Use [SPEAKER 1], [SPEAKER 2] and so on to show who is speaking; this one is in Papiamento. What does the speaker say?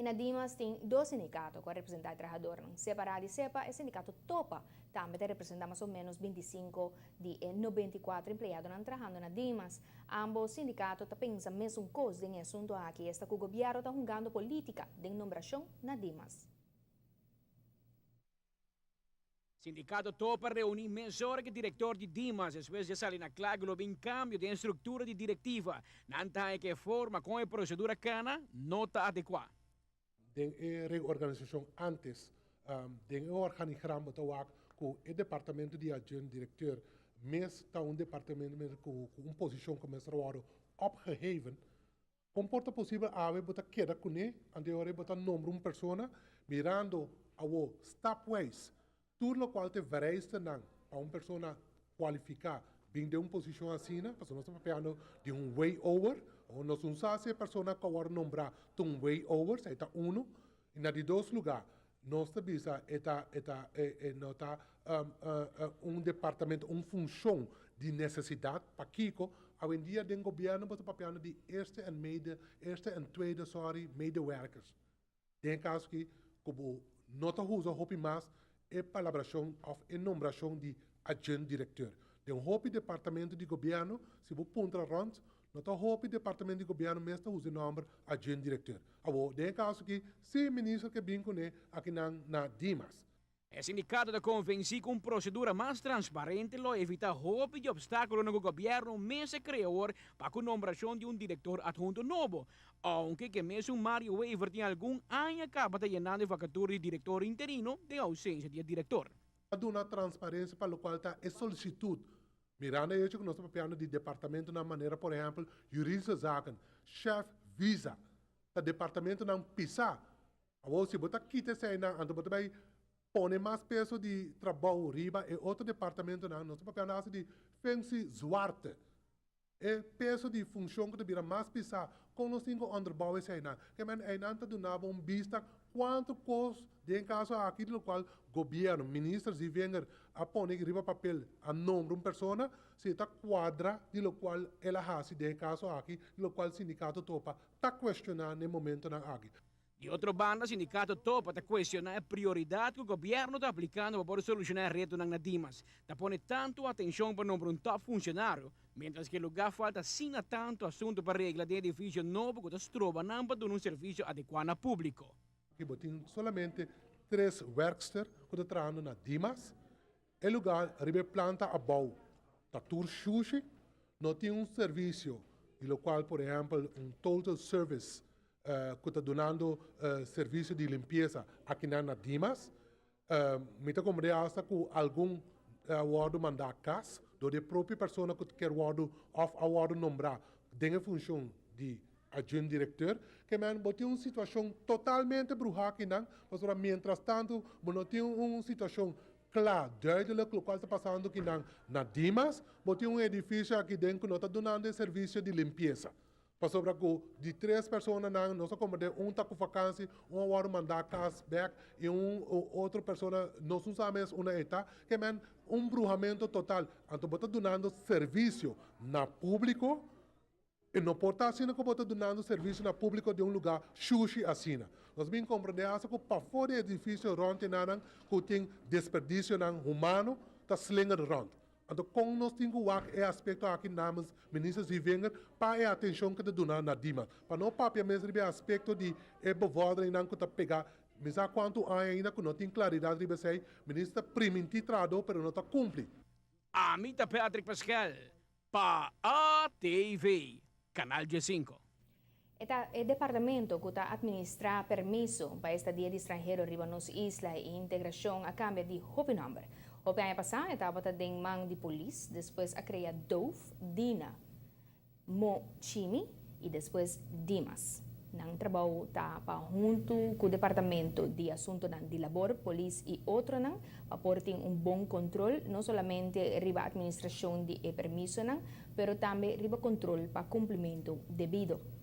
[SPEAKER 1] I na Dimas tin dos sindikato ku a representá e trahadornan. Separá di SEPA, e sindikato Topa tambe ta representá mas o ménos 25 di e 94 empleadonan trahando na Dimas. Ambos sindikato ta pensa mesun kos den e asuntu aki, esta ku gobièrnu ta hungando polítika den nombrashon na Dimas.
[SPEAKER 2] Sindikato Topa reuní mesora ku direktor di Dimas despues di a sali na kla ku lo bin kambio den struktura di direktiva. Nan ta haña ku e forma kon e prosedura kana no ta adekuá.
[SPEAKER 3] Den e reorganisashon ántes den e organigram bo ta wak ku e departamento di adjunct directeur mes ta un departamento ku un posishon ku mester wòrdu opgeheven. Kon por ta posibel awe bo ta keda kuné ante e ora bo ta nombra un persona mirando awo stapwijs tur lokual ta e vereistenan pa un persona kualifiká bin den un posishon asina, pasobra nos ta papiando di un way over, o nos no sa si e persona ku a wòrdu nombrá ta un way over, esei ta unu, i na di dos lugá nos ta bisa e ta e ta e no ta un departamento, un funshon di nesesidat, pakiko awendia den gobièrnu bo ta papiando di eerste en mede, eerste en tweede, sorry, medewerkers. Den e kaso aki ku bo no ta usa hopi mas e palabrashon òf e nombrashon di adjunct directeur. Den hopi departamento di gobièrnu, si bo puntra rònt, no ta hopi departamento di gobièrnu mes ta usa e nòmber adjunct directeur. Awor, den e kaso aki, si minister ke bin kuné akinan na Dimas.
[SPEAKER 2] E sindikato ta konvensí ku un prosedura mas transparente lo evitá hopi di opstákulonan ku gobièrnu mes a krea awor pa ku nombrashon di un direktor athunto nobo, ounke ku e mesun Mario Wever tin algun aña kaba ta yenando e vakatura di direktor interino den ousensia di e direktor.
[SPEAKER 3] A duna transparensia pa lokual ta e solisitut, mirando e hecho ku nos ta papiando di departamentonan manera por ehèmpel Juridische Zaken, Chef Visa, ta departamentonan pisá. Awor si bo ta kita eseinan anto bo ta bai pone mas peso di trabou riba e otro departamentonan, nos ta papiando hasta di functie zwarte. E peso di funcion ku ta bira mas pisá, kon nos tin ku onderbouw eseinan? Ke men einan ta duna bo un bista kuantu kos den kaso aki di lokual gobierno, minister Zievinger a pone riba papel a nombra un persona, si ta kuadra di lokual el a hasi den e kaso aki, di lokual sindikato topa ta kuestioná na e momentonan aki.
[SPEAKER 2] Di otro banda, sindikato Topa ta kuestioná e prioridat ku gobièrnu ta aplikando pa por solushoná e retonan na Dimas. Ta pone tantu atenshon pa nombra un tòp funshonario, miéntras ku e lugá falta asina tantu asuntu pa regla den edifisio nobo ku ta stroba nan pa duna un servisio adekuá na públiko.
[SPEAKER 3] Aki bo tin solamente tres wèrkster ku ta trahando na Dimas. E lugá riba e planta abou ta tur shushi, no tin un servisio di lokual por ehèmpel un total service ku ta dunando servisio di limpiesa akinan na Dimas. Mi ta komprendé asta ku algun a wòrdu mandá kas dor di e propio persona ku kier wòrdu òf a wòrdu nombrá den e funshon di adjunct directeur. Ke men bo tin un situashon totalmente bruhá akinan pasobra mientras tantu bo no tin un situashon Kla, duidelijk lokual ta pasando kinan na Dimas, bo tin un edifisio aki den ku no ta dunando e servisio di limpiesa. Pasobra ku di tres personanan nos a komprendé un ta ku fakansi, un a wòrdu mandá kas bèk i un otro persona nos no sa mes unda e ta. Ke men un bruhamento total. Anto bo ta dunando servisio na públiko. E no por ta asina ku bo ta dunando servisio na públiko den un lugá shushi asina. Nos bin komprendé asta ku pafó di e edifisio rònt enanan ku tin desperdisionan humano ta slinger rònt. Anto kon nos tin ku wak e aspekto aki namens Minister Zievinger pa e atenshon ku ta duna na Dimas? Pa no papia mes riba e aspekto di e bevorderingnan ku ta pega mi sa kuantu aña ainda ku no tin klaridat riba esei. Minister ta primintí trahadó pero no ta kumpli.
[SPEAKER 2] Ami ta Patrick Pascal Pa ATV, Canal 15.
[SPEAKER 1] E ta e departamento ku ta atministrá permiso pa estadia di stranhero riba nos isla i integrashon a kambia di hopi nòmber. Hopi aña pasá e tabata den man di polis, despues a krea Doof, Dina, Mo Chimi i despues Dimas. Nan trabou ta pa huntu ku Departamento di Asuntonan di Labor, Polis i otronan pa por tin un bon kontrol no solamente riba atministrashon di e permisonan, pero tambe riba kontrol pa kumplimentu debido.